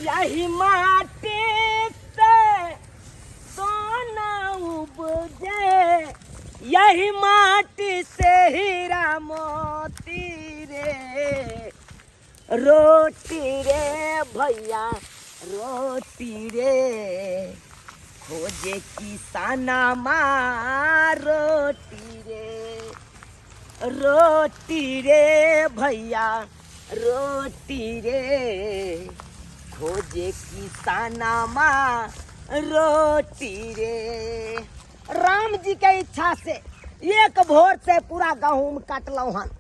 यही माटी से सोना उपजे, यही माटी से हीरा मोती रे। रोटी रे भैया रोटी रे, खोजे किसाना माँ रोटी रे। रोटी रे भैया रोटी रे, खोजे किसाना माँ रोटी रे। राम जी के इच्छा से एक भोर से पूरा गहूम काटलहुँ हन।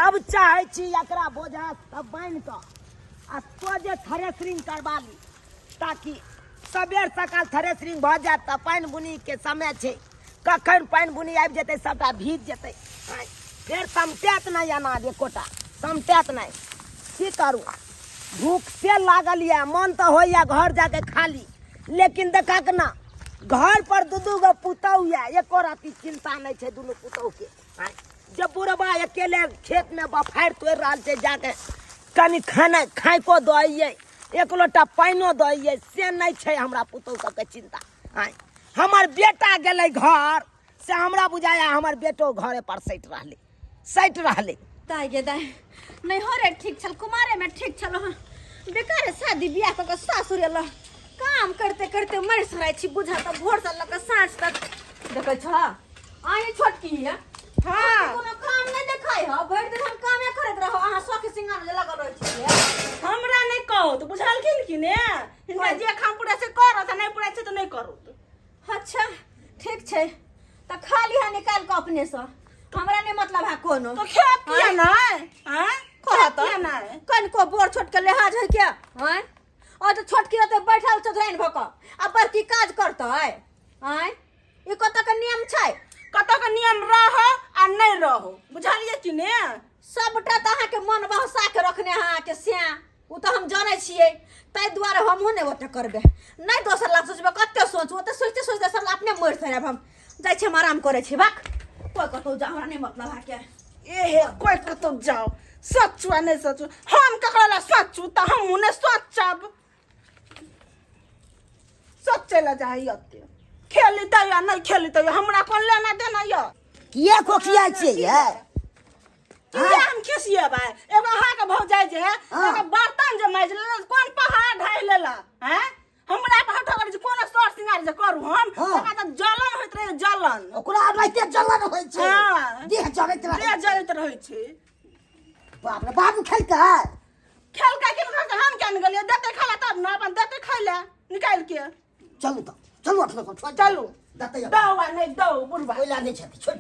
अब चाहे छी एकरा बोझा सब बान्हि कऽ आ सोझे थ्रेसरिंग करबा ली, ताकि सबेर सकाल थ्रेसरिंग भऽ जायत तऽ पानि बुनीके समय छै, कखन पानि बुनी आबि जेतै सबटा भीज जेतै, फेर समटैत नहि अनाज एकोटा समटैत नहि। की करू, भूख से लागल यऽ, मन तऽ होइए घर जाके खा ली, लेकिन देखक ना घर पर दू दू गो पुतहु यऽ, एको रत्ती चिंता नहि छै दुनू पुतहुके। जे बुढ़बा अकेले खेतमे बफारि तोड़ि रहल छै, जाके कनि खाना खाइको दऽ अइयै, एक लोटा पानिओ दऽ अइयै, से नहि छै हमरा पुतहु सबके चिंता। आँय हमर बेटा गेलै घर से हमरा बुझाया हमर बेटो घरे पर सटि रहलै, सटि रहलै। दाइ गे दाइ, नैहरे ठीक छल, कुमारेमे ठीक छल, हँ बेकारे शादी बियाह कऽ कऽ सासुर एलहुँ, काम करते करते मरि सराइ छी बुझा तऽ भोरसँ लऽ कऽ साँझ तक। देखै छह अहीं छोटकी ये? हाँ। कोनो काम नहि देखाइ ह, भरि दिन हम कामे करैत रहब, अहाँ शौख सिंगार जे लगल रहै छियै। हमरा नहि कहू तऽ बुझलखिन कि ने, हिनका जे काम पूरा से करत आ नहि पूरा छै तऽ नहि करत। अच्छा ठीक छै, तऽ खा लिहऽ निकालि कऽ अपनेसँ, हमरा नहि मतलब है कोनो। तो खेत किया नहि? आँय? कहत खेत किया नहि? कनिको बोर छोट के लिहाज है क्या? आँय, और तऽ छोटकी रहतै बैठल चौधराइन भऽ कऽ आ बड़की काज करतै? आँय, ई कतऽ के नियम छै? कतऽ के नियम रहो आ नहि रहो, बुझलियै कि ने? सबटा तऽ अहाँके मन बहसा के रखने है अहाँके स्या, ओ तऽ हम जानै छियै, ताहि दुआरे हमहूँ नहि ओते करबै, नहि दोसर लाख सोचबै, कते सोचू, ओते सोचिते सोचिते सब अपने मरि सरायब। हम जाइ छी, हम आराम करै छी। बाक कोइ कतहु जाउ, हमरा नहि मतलब है के। एहे कोइ कतहु जाओ, सोचू आ नहि सोचू, हम ककरो लए सोचू तऽ हमहूँ नहि सोचब। सोचै लए जाइ ओते खेली तैयो नहि खेली तैयो हमरा कोन लेना देना यऽ। किया खोखिया छियै ये? किया हम खिसिएबै? एगो अहाँके भौजाइ जे है, हाँ। एगो बर्तन जे माजि लेलक, कोन पहाड़ ढाहि लेलक हैं, हमरा पर हटो करै छै, कोनो सर सिंगार जे करू हम, हाँ। ओकरा तऽ जलन होइत रहै, जलन। ओकरा एनाहिते जलन होइ छै। हाँ। देह जरैत रहै। देह जरैत रहै छै। बाप रे बाबू खेलकै? खेलकै कि नहि खेलकै हम केना गेलियै, देतै खाय लए तब ने, अपन देतै खाय लए निकालि के। चलू तऽ चलू, अपने सब छोड़ि चलू। देतै दौ आ नहि दौ बुढ़बा ओहि लए नहि छथि, छोड़ि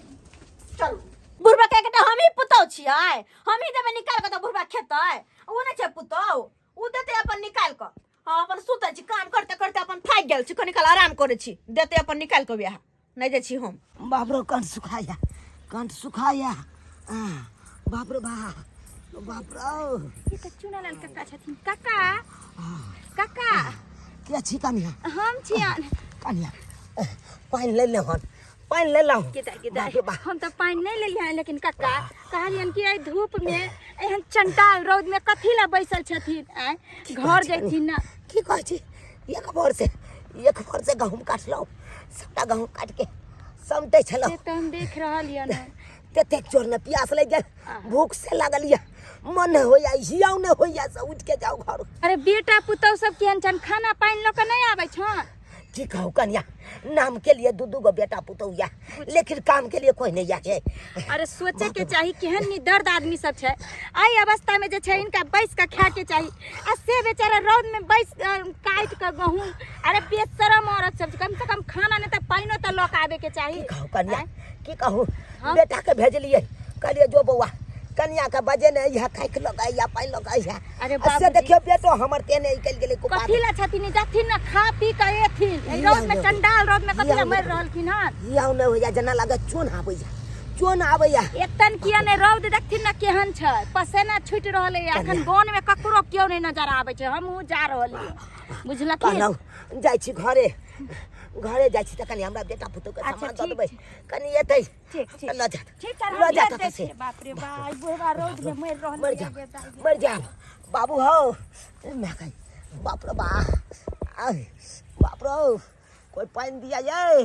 चलू। बुढ़बा के एकटा हमही पुतहु छियै, हमही देबै निकालि कऽ तऽ बुढ़बा खेतै? ओ नहि छै पुतहु, ओ देतै अपन निकालि कऽ। हम अपन सुतै छी, काम करते करते अपन थाकि गेल छी, कनी काल आराम करै छी, देतै अपन निकालि कऽ, वएह नहि दै छी हम। बाप रे कंठ सुखाया, कंठ सुखाया, बाप रे बाप, बाप रे। ई तऽ चुनालाल काका छथिन। काका, काका। के छी कनिया? हम छियन। कनिया पानि ले ले हन, पानि ले लहु। के दाइ, के दाइ। बाप रे बाप। हम तऽ पानि नहि लेलियै, लेकिन काका कहलियन कि एहि धूप में एहन चंडाल रौद में कथी लए बैसल छथिन? आँय, घर जैथिन ना। की कहै छी, एक भोर से, एक भोर से गहूम काटलहुँ, सबटा गहूम काटि के समटै छलहुँ। से तऽ हम देख रहल यऽ ने। ततेक जोर ने प्यास लागि गेल, भूख से लागल यऽ, मन नहि होइया, हियाउ नहि होइया से उठि के जाउ घर। अरे बेटा पुतहु सब केहन छन, खाना पानि लऽ कऽ नहि आबै छन? की कहू कनिया, नाम के लिए दू दू गो बेटा पुतहु या, लेकिन काम के लिए कोई नहीं या है। अरे सोचे के चाही, केहन निदर्द आदमी सब छै, एहि अवस्था में जे छै इनका बैस के खाय के चाही, आ से बेचारा रौद में बैस काटि के गहूम। अरे बेशरम औरत सब छै, कम से कम खाना नहीं तऽ पानिओ तऽ लऽ के आबे के चाही। की कहू कनिया, आँय? की कहू? हाँ? बेटा के भेजलियै, कहलियै जो बौआ कनिया के बजे ने इहा खाइक लऽ के आइया, पानि लऽ के आइया। अरे आ से बाबूजी। देखियौ बेटो हमर तेने निकलि गेलै कुपात्र। कथी लए छथिन, जाथिन ने खा पी के एथिन। एहि रौद में, चंडाल रौद में कथी लए मरि रहलखिन हन? हियाउ नहि होइया, जेना लागत चोन आबैया, चोन आबैया। एतन किया नहि रौद देखथिन ने केहन छै, पसेना छूटि रहल है। अखन वन में ककरो केओ नहि नजर आबै छै, हमहूँ जा रहल हियै, बुझलखिन? कहलहुँ जाइ छी घरे, घरे जाइ छी तऽ कनि हमरा बेटा पुतहु के अच्छा, सामान दऽ ठीक देबै छै। कनि एतै। ठीक, ठीक। लऽ जात, ठीक छै, लऽ हम जात भेज दै ओतऽ से। छियै। बाप रे बा, ई बुढ़वा रौद में मरि रहल मरि है। जाब, मरि जाब बाबू हौ, माय गई। बाप रे बा, आह, बाप रे, कोई पानि दिया ये,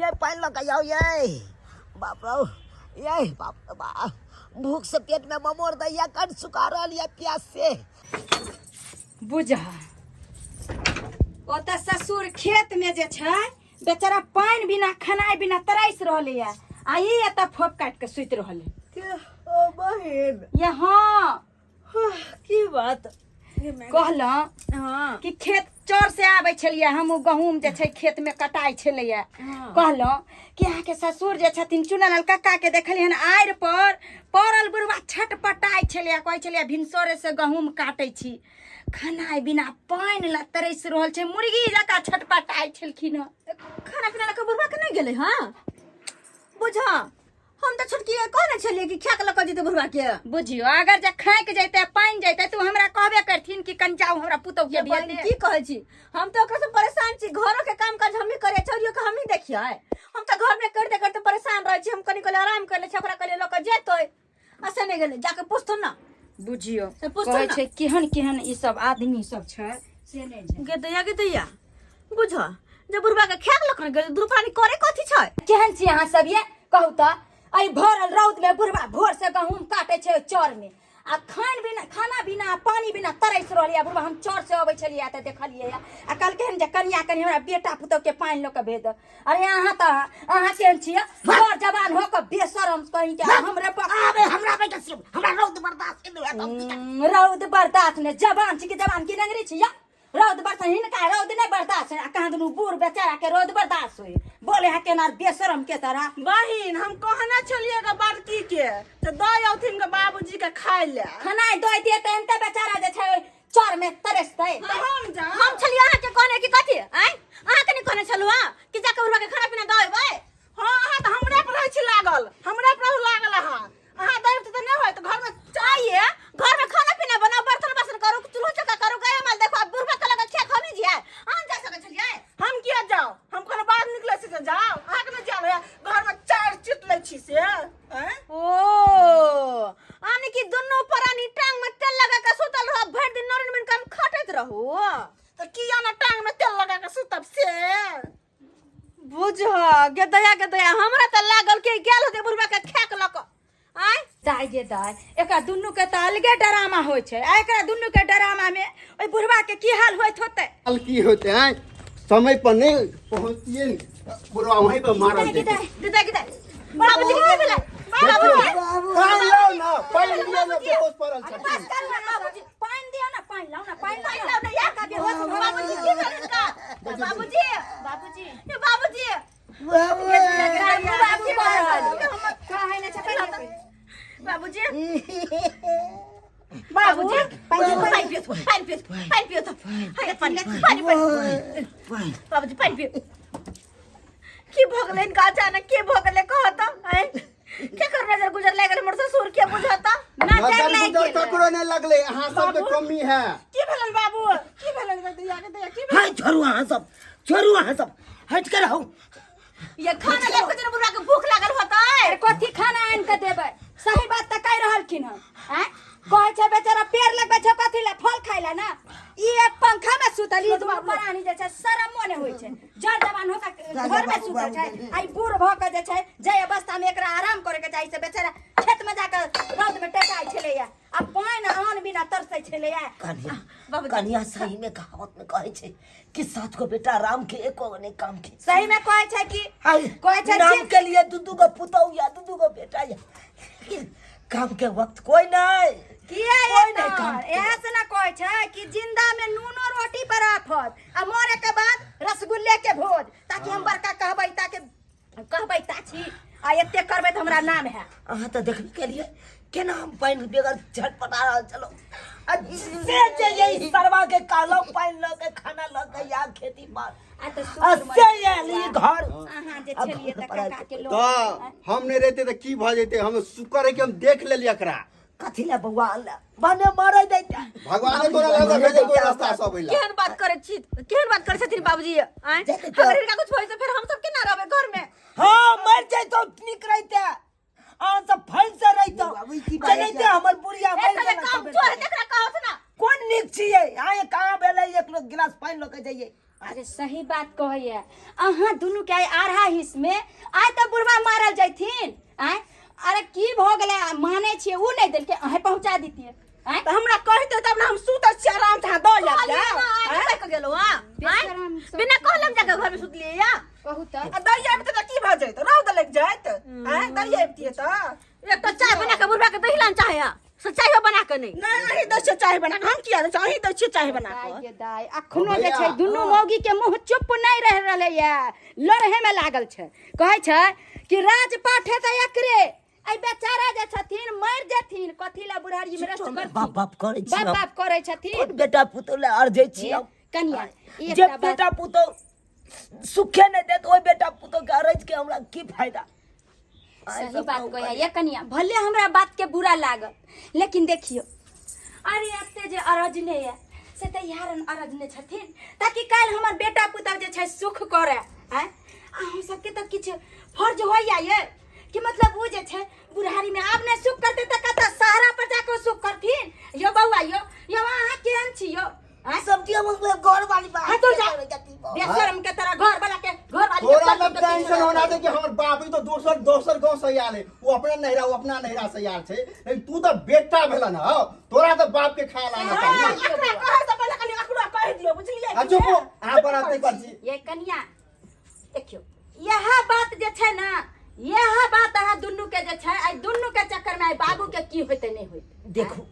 ये पानि लऽ कऽ जाउ ये। बाप रे, ये बाप रे बा, भूख से पेट में ममोर दैया, कन सुखा रहल ये प्यास से। बुझा ओतऽ ससुर खेत में जे छै बेचारा पानि बिना खेनाइ बिना तरसि रहलैए आ ई एतऽ फोप काटि कऽ सुति रहलै। ओ बहिन। ये हाँ। की बात कहलहुँ हाँ कि खेत चोर से आबै छलियै हम, ओ गहूँम जे छै खेत में कटाइ छलैए। कहलहुँ कि अहाँके ससुर जे छथिन चुनलाल कक्का के देखलियै हन आड़ि पर पड़ल बुढ़वा छटपटाइ छलैए, कहै छलैए भिनसरे से गहूँम काटै छी, खेनाइ बिना पानि ला तरसि रहल छै, मुर्गी जकाँ छटपटाइ छलखिन हँ। खाना पीना लऽ कऽ बुढ़वा के नहि गेलै? हँ बुझा, हम तऽ छोटकी के कहने छलियै कि खा के लऽ कऽ जेतै बुढ़वा के। बुझियो अगर जे खाइक जैते पानि जैते तऽ हमरा कहबे करथिन कि कनि जाउ हमरा पुतहु के ये बहिन, भेज दे। की कहै छी, हम तऽ ओकरा से परेशान छी। घरो के काम काज हमही करियै, चोरियो के हमही देखियै। हम तऽ घर में करते करते परेशान रहै छी। हम कनि कहलियै आराम कर लै छी, ओकरा कहलियै लऽ कऽ जेतै, आ से नहि गेलै। जाके पुछथुन ना। बुझियो से पुछथुन कहै ना। छै केहन केहन ई सब आदमी सब छै से नहि जानि। गे दैया, गे दैया, बुझ जे बुढ़वा के खा के लऽ कऽ गेलै, दुनू प्राणी करे कथी छै? केहन छी अहाँ सब ये कहू तऽ? एहि भरल रौद में बुढ़वा भोर से गहूम काटे छै चौर में आ खान बिना खाना बिना पानी बिना तरसि रहल यऽ बुढ़वा। हम चौर से अबै छलियै तऽ देखलियै आ कहलकै हन जे कनिया कनि हमरा बेटा पुतहु के पानि लऽ कऽ भेज दो। अरे अहाँ तऽ अहाँ केहन छियै बड़ जवान हो कऽ बेशरम कहीं के हमरे पर आबे हमरा बेटा से हमरा रौद बर्दाश्त नहि होयत, हम की करी? रौद बर्दाश्त नहि, जवान छी कि जवान की नंगरी छी यौ? रौद बर्दाश्त हिनका रौद नहि बर्दाश्त है आ कहाँ दुनू बूढ़ बेचारा के रौद बर्दाश्त होय? बोले है केना बेशरम के तरह। बहिन, हम कहने छलियै गे बड़की के तऽ दऽ औथिन गे बाबूजी के खाय ले। खाना दऽ दिए तऽ एनते बेचारा जे छै चर में तरसतै। तऽ हम जाउ? हम छलियै अहाँके कहने कि कथी? आँय, अहाँके नहि कहने छलहुँ हँ कि जाके बुढ़वा के खाना पीना दऽ अयबै? हाँ, अहाँ तऽ हमरे पर रहै छी लागल, हमरे पर रहू लागल अहाँ। अहाँ दैब तऽ नहि होयत घरमे। चाहिए घर में खाना पीना बनाओ, बर्तन बासन करू, चूल्हा चौका करू, गाय माल देखो, आ बुढ़वा के लगा खेत हम ही जिया अहाँ जा सकै छलियै? हम किया जाउ? हम कोनो बाहर निकलै छी तऽ जाउ? अहाँके नहि जायल होइया घरमे चारि चिट लै छी से आँय? ओ आने कि दुनू प्राणी टांग में तेल लगा के सुतल रहो, भरि दिन नौरिन बन के हम खटैत रहू। तऽ किया ने टांग में तेल लगा के सुतब से? बुझ गे दया, गे दया, हमरा तऽ लागल कि गेल होतै बुढ़वा के खेक लऽ कऽ। आँय दाय गे दाय, एकरा दुनू के तऽ अलगे डरामा होइ छै आ एकरा दुनू के डरामा में ओहि बुढ़वा के की हाल होइत होतै? हाल की होते हैं, समय पर नहीं पहुंचतिए ने, बुढ़वा वहीं पर मारल गे जेतै। दाय, गे दाय, गे दाय, बाबूजी के की भेलै? बाबूजी। पानि लाउ ना, पानि लिअ ना, बेहोश पड़ल छथिन। बस करू ना बाबूजी, पानि दियौ ना, पानि लाउ ना, पानि पानि लाउ लाउ ना। ना, यार। काका बेहोश भऽ गेल। बाबूजी की भेल हिनका? बाबूजी, बाबूजी, हे बाबूजी। बाबू। बाबू बाबू कह रहल है। कहै नहि छै पानि। बाबूजी, बाबू। बाबूजी, पानि पियो, पानि पियो, पानि पियो तऽ। हे पानि, पानि, पानि। बाबूजी पानि पियो। की भऽ गेलै हिनका अचानक? की भऽ गेलै कह तऽ? आँय, केकर नजर गुजर लागि गेलै हमर ससुर के? बुझत नजर नजर लागि गुजर गेलै। ककरो नहि लगलै, अहाँ सबके कमी है। की भेलन बाबू? की भेलन गे दैया, गे दैया, की भेलन? हाय, छोड़ू अहाँ सब, छोड़ू अहाँ सब, हट के रहू। ये खाना ले के बुढ़वा के भूख लागल होतै। अरे कथी खाना आनि कऽ देबै? सही बात तऽ कहि रहलखिन हँ। आँय, कहै छै बेचारा पेड़ लगबै छै कथी लए? फल खाय लए ना। ई एक पंखा में सुतल, ई दुनू प्राणी जे छै शरमो नहि होइ छै। जर जवान हो के घर में सुतल छै आ ई बूढ़ भऽ के जे छै जाहि अवस्था में एकरा आराम करे के चाही से बेचारा खेत में जाके रौद में टेकाइ छलैया आ पानि आन बिना तरसै छलैया। कन्या, कन्या, सही में कहावत में कहै छै कि सात गो बेटा राम के एको गो नहीं काम के। सही में कहै छै कि हाय, कहै छै राम के लिए दू दू गो पुतहु या दू दू गो बेटा या, लेकिन काम के वक्त कोई नहीं। किया कोई नहीं काम के। इएह से ना कहै छै कि जिंदा में नूनो रोटी पर आफत आ मरे के बाद रसगुल्ले के भोज, ताकि हम बड़का कहबै, ताकि कहबै ताछी आ एते करबै तऽ हमरा नाम है। अहाँ तऽ देखबे केलियै केना हम पानि बगैर झटपटा रहल छलहुँ आ से जे ये सरवा के कहलहुँ पानि लऽ के खाना लऽ के या खेती पर आ तऽ आ सुख से आयल ई घर। अहाँ जे छलियै तऽ काका के लोक तऽ हम नहि रहिते तऽ की भऽ जैते? हम शुक्र है कि हम देख लेलियै एकरा। कथी लए बौआ अनला? भने मरै दैता। भगवाने तोरा लग भेजे कोई रास्ता सब अइला। केहन बात करै छी, केहन बात करै छथिन बाबूजी? आँय, जेतै तऽ- अगर हिनका कुछ भऽ जेतै फेर हम सब केना रहबै घर में? हाँ, मर जैतौ नीक रहिते, अहाँ सब फल से रहितौ। बाबू, ई की बाजै जनैते छै? हमर बुढ़िया मरि एक गेल काम चोर है, एकरा कहत ना। कोन नीक छियै आय कहाँ भेलै एक लोग गिलास पानि लऽ के जइयै? अरे सही बात कहैया अहाँ दुनू के आइ आढ़ा हिस में आइ तऽ बुढ़वा मारल जैथिन। आँय, अरे की भऽ गेलै? मानै छियै उ नहि देलकै, अहें पहुँचा दितियै। आँय? तऽ हमरा कहिते तब ने हम सुतै छियै आराम से, अहाँ दऽ जायब कहलियै जाउ। ना, आइ आँय? कतऽ के गेलहुँ, आँ? आँय? बेशरम सब। बिना कहले हम जाके घर में सुतलियै या? कहू तऽ। आ दही आबितै तऽ की भऽ जैतै? रौद लागि जाइत। आँय, दही अबितियै तऽ एक तऽ चाय बना के बुढ़वा के दही लान चाहे हा, से चायो बना के नहीं। नहि, अहीं दै छियै चाय बना कऽ, हम किया दै छियै? अहीं दै छियै चाय बना दाय कऽ। गे दाय, अखनो जे भैया, छै दुनू मौगी के मुंह चुप नहि रहि रहलै ये, लड़हे में लागल छै। कहै छै कि राजपाट हेतै एकरे, एहि बेचारा जे छथिन मरि जेथिन, कथी लए बुढ़ारी में रेस्ट करथिन? बाप बाप करै छी बाप हम। बाप करै छथिन। कोन बेटा पुतोह लए अरजै छी हम? कनिया, जे एकटा बात बेटा पुतोह सुखे नहि देत ओहि बेटा पुतोह के अरज के हमरा की फायदा? आइ सही सब बात कहू कहै कनिया। ये कनिया, भले हमरा बात के बुरा लागत, लेकिन देखियो, अरे एते जे अरजने ये से तऽ यार अरजने छथिन ताकि काल्हि हमर बेटा पुतोह जे छै सुख करे। आँय, अहूँ सबके तऽ किछु फर्ज होइया ये कि मतलब ओ जे छै बुढ़ारी में आब नहि सुख करते तऽ कतऽ सहारा पर जाके सुख करथिन? यो बौआ, यो यो, अहाँ केहन छी यो? आँय? सब दिया घर वाली बात। हाँ, तू जा। बेशरम के तरह घर वाला के घर वाली के तोरा पर लग टेंशन होना छै कि हमर बाबू तो दोसर दोसर गांव से आयल है, वो अपना नैहरा, वो अपना नैहरा से आयल छै, लेकिन तू तो बेटा भेलन हौ, तोरा तो बाप के ख्याल आना चाहिए। अकरा कहै से पहिले कनि अकरो कहि दियौ, बुझलियै? आ चुप हो, अहाँ पर आते कर छी। ये कनिया, देखियौ, यह बात जे छै ना, यह बात अहाँ दुनू के जे छै, आइ दुनू के चक्कर में आइ बाबू के की होते नहि होते। देखू,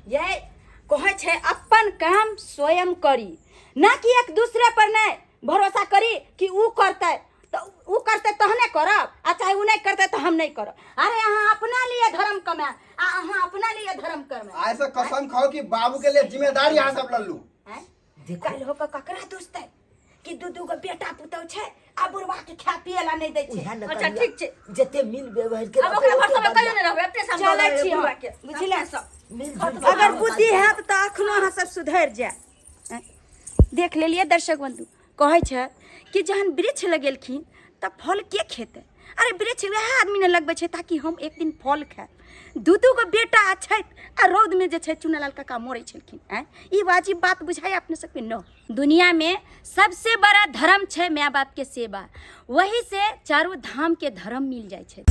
ये कहै छै अपन काम स्वयं करी, ना कि एक दूसरे पर नहीं भरोसा करी कि ऊ करतै तऽ ऊ करतै तहने करब, आ चाहे ऊ नहि करतै तऽ हम नहि करब। अरे अहाँ अपना लिए धर्म कमाएब आ अहाँ अपना लिए धर्म कमाएब। आइ से कसम खाओ कि बाबू के लिए जिम्मेदारी अहाँ सब लल्लू। आँय? देखो। काल्हि होके ककरा दुसतै कि दू दू गो बेटा पुतहु छै आ बुढ़वा के खाय पिए ला नहि दै छै। उएह ने अच्छा, कनिया, ठीक छै। जते मिल व्यवहार के अब ओकरा भरोसा में कहियो नहि रहबै, अपने से हम चलै दऽ छी हम, बुढ़वा के। बुझलियै? अपने से। मिल अगर बुद्धि हैत तऽ अखनो अहाँ सब सुधरि जायब। आँय? देख लेलियै दर्शक बंधु, कहै छै कि जहन वृक्ष लगेलखिन तऽ फल के खेतै? अरे वृक्ष वएह आदमी ने लगबै छै ताकि हम एक दिन फल खायब। दू दू गो बेटा छथि आ रौदमे जे छै चुनालाल काका मरै छलखिन। आँय, ई वाजिब बात बुझाइ अपने सबके? न दुनिया में सबसे बड़ा धर्म छै माय बाप के सेवा, वही से चारू धाम के धर्म मिल जाइ छै।